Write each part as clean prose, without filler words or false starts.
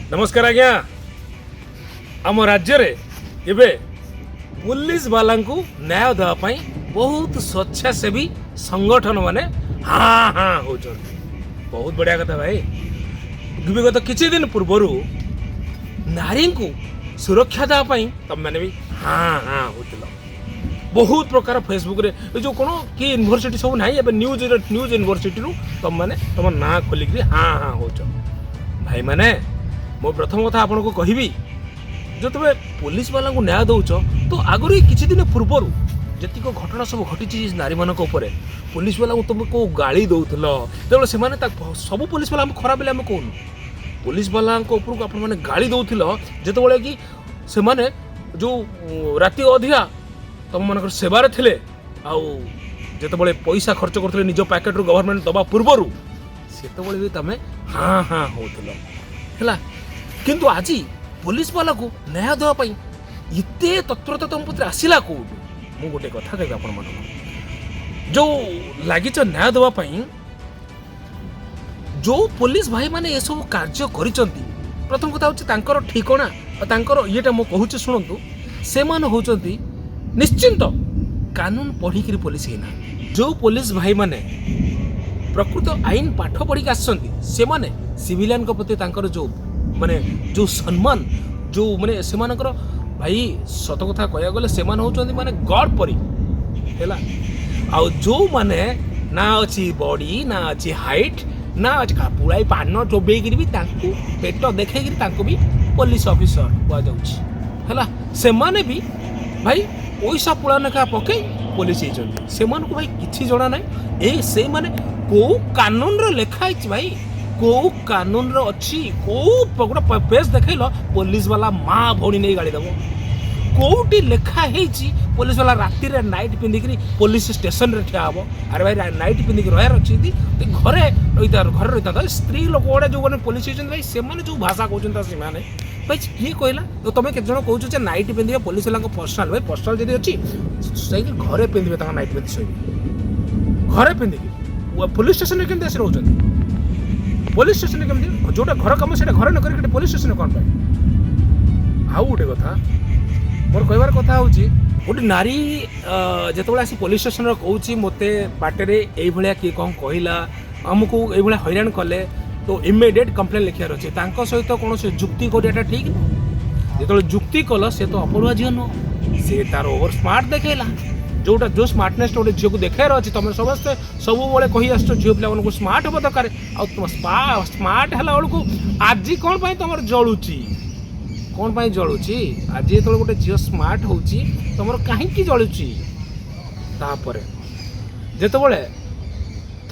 ନମସ୍କାର ଆଜ୍ଞା। ଆମ ରାଜ୍ୟରେ ଏବେ ପୋଲିସ ବାଲାଙ୍କୁ ନ୍ୟାୟ ଦେବା ପାଇଁ ବହୁତ ସ୍ୱେଚ୍ଛାସେବୀ ସଂଗଠନ ମାନେ ହାଁ ହାଁ ହେଉଛନ୍ତି। ବହୁତ ବଢ଼ିଆ କଥା ଭାଇ। ବିଗତ କିଛି ଦିନ ପୂର୍ବରୁ ନାରୀଙ୍କୁ ସୁରକ୍ଷା ଦେବା ପାଇଁ ତମେମାନେ ବି ହାଁ ହାଁ ହେଉଥିଲ। ବହୁତ ପ୍ରକାର ଫେସବୁକରେ ଏ ଯେଉଁ କ'ଣ କି ୟୁନିଭର୍ସିଟି ସବୁ ନାହିଁ ଏବେ, ନ୍ୟୁଜ୍ ନ୍ୟୁଜ୍ ୟୁନିଭର୍ସିଟିରୁ ତମମାନେ ତମ ନାଁ ଖୋଲିକିରି ହାଁ ହାଁ ହେଉଛ। ଭାଇମାନେ, ମୁଁ ପ୍ରଥମ କଥା ଆପଣଙ୍କୁ କହିବି, ଯେଉଁ ତୁମେ ପୋଲିସ ବାଲାଙ୍କୁ ନ୍ୟାୟ ଦେଉଛ, ତ ଆଗରୁ ଏଇ କିଛି ଦିନ ପୂର୍ବରୁ ଯେତିକ ଘଟଣା ସବୁ ଘଟିଛି ନାରୀମାନଙ୍କ ଉପରେ, ପୋଲିସ ବାଲାଙ୍କୁ ତୁମେ କେଉଁ ଗାଳି ଦେଉଥିଲ ଯେତେବେଳେ ସେମାନେ ତା ସବୁ ପୋଲିସ ବାଲା ଆମେ ଖରାପ ବୋଲି ଆମେ କହୁନୁ। ପୋଲିସ ବାଲାଙ୍କ ଉପରକୁ ଆପଣମାନେ ଗାଳି ଦେଉଥିଲ ଯେତେବେଳେ କି ସେମାନେ ଯେଉଁ ରାତି ଅଧିଆ ତୁମମାନଙ୍କର ସେବାରେ ଥିଲେ, ଆଉ ଯେତେବେଳେ ପଇସା ଖର୍ଚ୍ଚ କରୁଥିଲେ ନିଜ ପ୍ୟାକେଟରୁ ଗଭର୍ଣ୍ଣମେଣ୍ଟ ଦେବା ପୂର୍ବରୁ, ସେତେବେଳେ ବି ତମେ ହାଁ ହାଁ ହେଉଥିଲ। ହେଲା, କିନ୍ତୁ ଆଜି ପୋଲିସ ବାଲାକୁ ନ୍ୟାୟ ଦେବା ପାଇଁ ଏତେ ତତ୍ପରତା ତମ ପ୍ରତି ଆସିଲା କେଉଁଠୁ? ମୁଁ ଗୋଟେ କଥା କହିବି ଆପଣମାନଙ୍କୁ, ଯେଉଁ ଲାଗିଛ ନ୍ୟାୟ ଦେବା ପାଇଁ, ଯେଉଁ ପୋଲିସ ଭାଇମାନେ ଏସବୁ କାର୍ଯ୍ୟ କରିଛନ୍ତି, ପ୍ରଥମ କଥା ହେଉଛି ତାଙ୍କର ଠିକଣା ଆଉ ତାଙ୍କର ଇଏଟା ମୁଁ କହୁଛି ଶୁଣନ୍ତୁ। ସେମାନେ ହେଉଛନ୍ତି ନିଶ୍ଚିନ୍ତ କାନୁନ ପଢ଼ିକିରି ପୋଲିସ ହେଇନାହାନ୍ତି। ଯେଉଁ ପୋଲିସ ଭାଇମାନେ ପ୍ରକୃତ ଆଇନ ପାଠ ପଢ଼ିକି ଆସିଛନ୍ତି, ସେମାନେ ସିଭିଲିଆନଙ୍କ ପ୍ରତି ତାଙ୍କର ଯେଉଁ ମାନେ ଯେଉଁ ସମ୍ମାନ, ଯେଉଁ ମାନେ ସେମାନଙ୍କର, ଭାଇ ସତ କଥା କହିବାକୁ ଗଲେ ସେମାନେ ହେଉଛନ୍ତି ମାନେ ଗଡ୍ ପରି। ହେଲା, ଆଉ ଯେଉଁମାନେ ନା ଅଛି ବଡି, ନା ଅଛି ହାଇଟ୍, ନା ଅଛି, ପୁଳାଇ ପାନ ଚୋବେଇକିରି ବି ତାଙ୍କୁ ପେଟ ଦେଖେଇକିରି ତାଙ୍କୁ ବି ପୋଲିସ ଅଫିସର କୁହାଯାଉଛି। ହେଲା, ସେମାନେ ବି ଭାଇ ପଇସା ପୁଳା ଲେଖା ପକେଇ ପୋଲିସ ହେଇଛନ୍ତି। ସେମାନଙ୍କୁ ଭାଇ କିଛି ଜଣା ନାହିଁ। ଏଇ ସେଇମାନେ କେଉଁ କାନୁନରେ ଲେଖା ହେଇଛି ଭାଇ, କେଉଁ କାନୁନରେ ଅଛି, କେଉଁ ଗୋଟେ ପେଜ୍ ଦେଖେଇଲ ପୋଲିସ ବାଲା ମା ଭଉଣୀ ନେଇ ଗାଳି ଦେବ? କୋଉଠି ଲେଖା ହେଇଛି ପୋଲିସ ବାଲା ରାତିରେ ନାଇଟ୍ ପିନ୍ଧିକିରି ପୋଲିସ ଷ୍ଟେସନରେ ଠିଆ ହବ? ଆରେ ଭାଇ, ନାଇଟ୍ ପିନ୍ଧିକି ରହିବାର ଅଛି ଯଦି ତ ଘରେ ରହିଥା, ଘରେ ରହିଥାନ୍ତା। ସ୍ତ୍ରୀ ଲୋକ ଗୁଡ଼ା ଯେଉଁମାନେ ପୋଲିସ ହେଇଛନ୍ତି ଭାଇ, ସେମାନେ ଯେଉଁ ଭାଷା କହୁଛନ୍ତି ତା ସୀମା ନାହିଁ ଭାଇ। କିଏ କହିଲା ତ? ତମେ କେତେ ଜଣ କହୁଛ ଯେ ନାଇଟ୍ ପିନ୍ଧିବେ ପୋଲିସ ବାଲାଙ୍କ ପର୍ସନାଲ? ଭାଇ, ପର୍ସନାଲ ଯଦି ଅଛି, ଯାଇକି ଘରେ ପିନ୍ଧିବେ, ତାଙ୍କ ନାଇଟ୍ ପିନ୍ଧି ଶୋଇବେ ଘରେ ପିନ୍ଧିକି। ପୋଲିସ ଷ୍ଟେସନରେ କେମିତି ଆସି ରହୁଛନ୍ତି? ପୋଲିସ ଷ୍ଟେସନରେ କେମିତି? ଯୋଉଟା ଘର କାମ ସେଇଟା ଘରେ ନ କରିକି ପୋଲିସ ଷ୍ଟେସନରେ କ'ଣ ପାଇଁ? ଆଉ ଗୋଟେ କଥା ମୋର କହିବାର କଥା ହେଉଛି, ଗୋଟେ ନାରୀ ଯେତେବେଳେ ଆସି ପୋଲିସ ଷ୍ଟେସନରେ କହୁଛି ମୋତେ ବାଟରେ ଏଇଭଳିଆ କିଏ କ'ଣ କହିଲା, ଆମକୁ ଏଇଭଳିଆ ହଇରାଣ କଲେ, ତ ଇମିଡ଼ିଏଟ୍ କମ୍ପ୍ଲେନ୍ ଲେଖିବାର ଅଛି। ତାଙ୍କ ସହିତ କୌଣସି ଯୁକ୍ତି କରିବାଟା ଠିକ୍ ନୁହଁ। ଯେତେବେଳେ ଯୁକ୍ତି କଲ, ସେ ତ ଅପରୁଆ ଝିଅ ନୁହଁ, ସେ ତାର ଓଭର ସ୍ମାର୍ଟ ଦେଖେଇଲା। ଯୋଉଟା ଯୋଉ ସ୍ମାର୍ଟନେସ୍ ଗୋଟେ ଝିଅକୁ ଦେଖେଇବାର ଅଛି, ତମେ ସମସ୍ତେ ସବୁବେଳେ କହି ଆସୁଛ ଝିଅ ପିଲାମାନଙ୍କୁ ସ୍ମାର୍ଟ ହେବା ଦରକାର। ଆଉ ତୁମ ସ୍ମାର୍ଟ ହେଲା ବେଳକୁ ଆଜି କ'ଣ ପାଇଁ ତମର ଜଳୁଛି? କ'ଣ ପାଇଁ ଜଳୁଛି ଆଜି? ଯେତେବେଳେ ଗୋଟେ ଝିଅ ସ୍ମାର୍ଟ ହେଉଛି, ତମର କାହିଁକି ଜଳୁଛି? ତାପରେ ଯେତେବେଳେ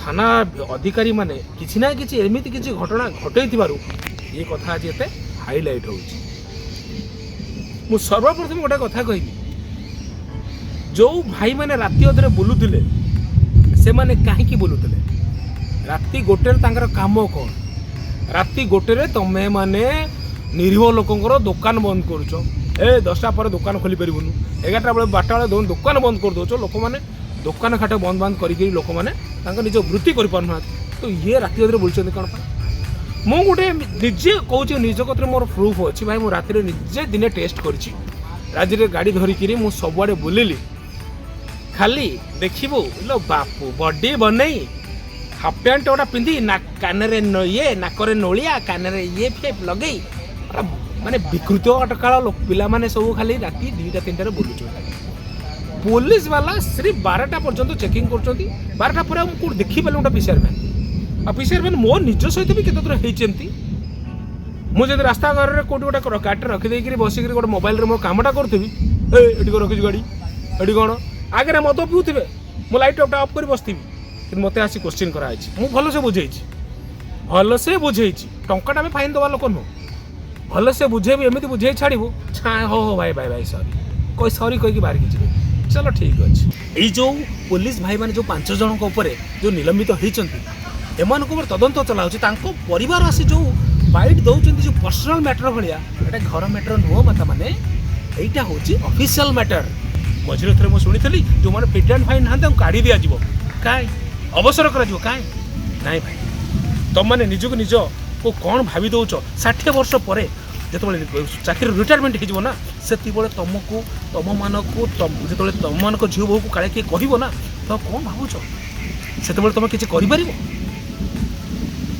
ଥାନା ଅଧିକାରୀମାନେ କିଛି ନା କିଛି ଏମିତି କିଛି ଘଟଣା ଘଟେଇଥିବାରୁ ଏ କଥା ଆଜି ଏତେ ହାଇଲାଇଟ୍ ହେଉଛି। ମୁଁ ସର୍ବପ୍ରଥମେ ଗୋଟେ କଥା କହିବି, ଯେଉଁ ଭାଇମାନେ ରାତି ଅଧରେ ବୁଲୁଥିଲେ, ସେମାନେ କାହିଁକି ବୁଲୁଥିଲେ ରାତି 1ଟାରେ? ତାଙ୍କର କାମ କ'ଣ ରାତି 1ଟାରେ? ତମେ ମାନେ ନିରୀହ ଲୋକଙ୍କର ଦୋକାନ ବନ୍ଦ କରୁଛ। ଏ 10ଟା ପରେ ଦୋକାନ ଖୋଲି ପାରିବୁନୁ, 11ଟା ବେଳେ, 12ଟା ବେଳେ ଦୋକାନ ବନ୍ଦ କରିଦେଉଛ। ଲୋକମାନେ ଦୋକାନ ଘାଟ ବନ୍ଦ ବାନ୍ଦ କରିକିରି ଲୋକମାନେ ତାଙ୍କ ନିଜ ବୃତ୍ତି କରିପାରୁନାହାନ୍ତି, ତ ଇଏ ରାତି ଅଧରେ ବୁଲୁଛନ୍ତି କ'ଣ ପାଇଁ? ମୁଁ ଗୋଟେ ନିଜେ କହୁଛି, ନିଜ କତିରେ ମୋର ପ୍ରୁଫ୍ ଅଛି ଭାଇ। ମୁଁ ରାତିରେ ନିଜେ ଦିନେ ଟେଷ୍ଟ କରିଛି। ରାତିରେ ଗାଡ଼ି ଧରିକିରି ମୁଁ ସବୁଆଡ଼େ ବୁଲିଲି। ଖାଲି ଦେଖିବୁ ଲୋ ବାପୁ, ବଡି ବନେଇ, ହାଫ୍ ପ୍ୟାଣ୍ଟ ଗୋଟେ ପିନ୍ଧି, ନା କାନରେ ଇଏ, ନାକରେ ନୋଳିଆ, କାନରେ ଇଏ ଫିଏ ଲଗେଇ, ପୁରା ମାନେ ବିକୃତ ଅଟକାଳ ପିଲାମାନେ ସବୁ ଖାଲି ରାତି 2ଟା 3ଟାରେ ବୁଲୁଛନ୍ତି। ପୋଲିସ ବାଲା ଶ୍ରୀ 12ଟା ପର୍ଯ୍ୟନ୍ତ ଚେକିଂ କରୁଛନ୍ତି। 12ଟା ପରେ ଆଉ ମୁଁ କେଉଁଠି ଦେଖିପାରିଲି ଗୋଟେ ପିସିଆର ଭ୍ୟାନ୍। ଆଉ ପିସିଆର ଭ୍ୟାନ୍ ମୋ ନିଜ ସହିତ ବି କେତେ ଥର ହେଇଛି ଏମିତି। ମୁଁ ଯଦି ରାସ୍ତା ଘରରେ କେଉଁଠି ଗୋଟେ ଗାଡ଼ିଟା ରଖିଦେଇକିରି ବସିକିରି ଗୋଟେ ମୋବାଇଲରେ ମୋ କାମଟା କରୁଥିବି, ଏ ଏଠି କ'ଣ ରଖିଛୁ ଗାଡ଼ି, ଏଠି କ'ଣ? ଆଗରେ ମଦ ପିଉଥିବେ, ମୁଁ ଲାଇଟ୍ ଅଫ୍ଟା ଅଫ୍ କରି ବସିଥିବି, କିନ୍ତୁ ମୋତେ ଆସି କୋଶ୍ଚିନ୍ କରାହେଇଛି। ମୁଁ ଭଲସେ ବୁଝେଇଛି, ଭଲସେ ବୁଝେଇଛି। ଟଙ୍କାଟା ଆମେ ଫାଇନ୍ ଦେବା ଲୋକ ନୁହଁ। ଭଲସେ ବୁଝେଇବୁ, ଏମିତି ବୁଝେଇ ଛାଡ଼ିବୁ। ଛା ହଉ ହଉ ଭାଇ, ଭାଇ ଭାଇ, ସରି କହି, ସରି କହିକି ବାହାରିକି ଯିବେ। ଚାଲ, ଠିକ୍ ଅଛି। ଏଇ ଯେଉଁ ପୋଲିସ ଭାଇମାନେ ଯେଉଁ ପାଞ୍ଚ ଜଣଙ୍କ ଉପରେ ଯେଉଁ ନିଲମ୍ବିତ ହେଇଛନ୍ତି, ଏମାନଙ୍କ ଉପରେ ତଦନ୍ତ ଚଲାଉଛି। ତାଙ୍କ ପରିବାର ଆସି ଯେଉଁ ବାଇଟ୍ ଦେଉଛନ୍ତି, ଯେଉଁ ପର୍ସନାଲ ମ୍ୟାଟର ଭଳିଆ, ଏଇଟା ଘର ମ୍ୟାଟର ନୁହଁ ମାତା ମାନେ, ଏଇଟା ହେଉଛି ଅଫିସିଆଲ ମ୍ୟାଟର। ମଝିରେ ଥରେ ମୁଁ ଶୁଣିଥିଲି, ଯେଉଁମାନେ ଫିଟ୍ ଆଣ୍ଡ ଫାଇନ୍ ନାହାନ୍ତି ତାଙ୍କୁ କାଢ଼ି ଦିଆଯିବ, କାଇଁ ଅବସର କରାଯିବ, କାଇଁ ନାଇଁ। ଭାଇ, ତମମାନେ ନିଜକୁ ନିଜ କ'ଣ ଭାବି ଦେଉଛ? 60 ବର୍ଷ ପରେ ଯେତେବେଳେ ଚାକିରି ରିଟାୟାରମେଣ୍ଟ ହେଇଯିବ ନା, ସେତିକିବେଳେ ତୁମକୁ, ତୁମମାନଙ୍କୁ, ଯେତେବେଳେ ତୁମମାନଙ୍କ ଝିଅ ବୋହୂକୁ କାଳେ କିଏ କହିବ ନା, ତ କ'ଣ ଭାବୁଛ? ସେତେବେଳେ ତୁମେ କିଛି କରିପାରିବ?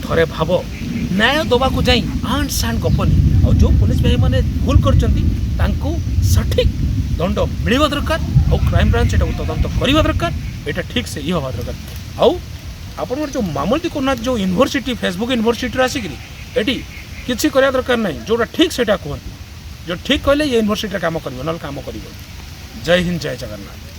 ଥରେ ଭାବ। ନ୍ୟାୟ ଦେବାକୁ ଯାଇ ଆଣ୍ଡ ସାଣ୍ଡ ଗପନି। ଆଉ ଯେଉଁ ପୋଲିସ ଭାଇମାନେ ଭୁଲ କରିଛନ୍ତି, ତାଙ୍କୁ ସଠିକ୍ ଦଣ୍ଡ ମିଳିବା ଦରକାର ଆଉ କ୍ରାଇମବ୍ରାଞ୍ଚ ଏଟାକୁ ତଦନ୍ତ କରିବା ଦରକାର। ଏଇଟା ଠିକ୍ ସେ ଇଏ ହେବା ଦରକାର। ଆଉ ଆପଣଙ୍କର ଯେଉଁ ମାମଲତି କରୁନାହାନ୍ତି, ଯେଉଁ ୟୁନିଭର୍ସିଟି, ଫେସବୁକ୍ ୟୁନିଭର୍ସିଟିରୁ ଆସିକିରି ଏଠି କିଛି କରିବା ଦରକାର ନାହିଁ। ଯେଉଁଟା ଠିକ୍ ସେଇଟା କୁହନ୍ତୁ। ଯେଉଁ ଠିକ୍ କହିଲେ ଏ ୟୁନିଭର୍ସିଟିରେ କାମ କରିବ, ନହେଲେ କାମ କରିବ। ଜୟ ହିନ୍ଦ, ଜୟ ଜଗନ୍ନାଥ।